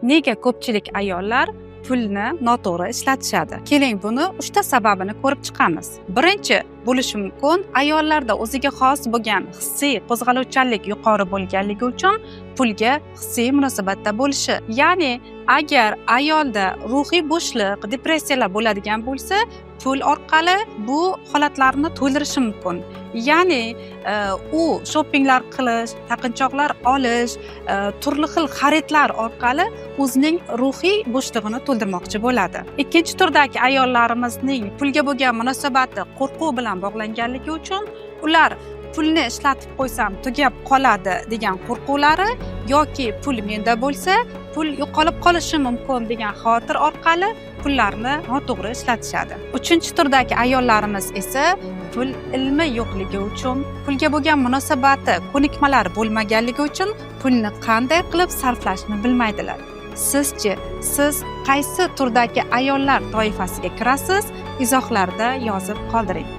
Nega ko'pchilik ayollar pulni noto'g'ri ishlatishadi? Keling, buni uchta sababini ko'rib chiqamiz. Birinchi bo'lishi mumkin, ayollarda o'ziga xos bo'lgan hissiy qo'zg'aluvchanlik yuqori bo'lganligi uchun pulga hissiy munosabatda bo'lishi. Ya'ni agar ayolda ruhiy bo'shliq, depressiyalar bo'ladigan bo'lsa, pul orqali bu holatlarni to'ldirishi mumkin. Ya'ni u shoppinglar qilish, taqinchoqlar olish, turli xil xaridlar orqali o'zining ruhiy bo'shlig'ini to'ldirmoqchi bo'ladi. Ikkinchi turdagi ayollarimizning pulga bo'lgan munosabati qo'rquv bilan bog'langanligi uchun ular pulni ishlatib qo'ysam tugab qoladi degan qo'rquvlari yoki pul menda bo'lsa, pul yo'qolib qolishi mumkin degan xavotir orqali pullarni noto'g'ri ishlatishadi. Uchinchi turdagi ayollarimiz esa pul ilmi yo'qligi uchun, pulga bo'lgan munosabati, ko'nikmalari bo'lmaganligi uchun pulni qanday qilib sarflashni bilmaydilar. Sizchi, siz qaysi turdagi ayollar toifasiga kirasiz? Izohlarda yozib qoldiring.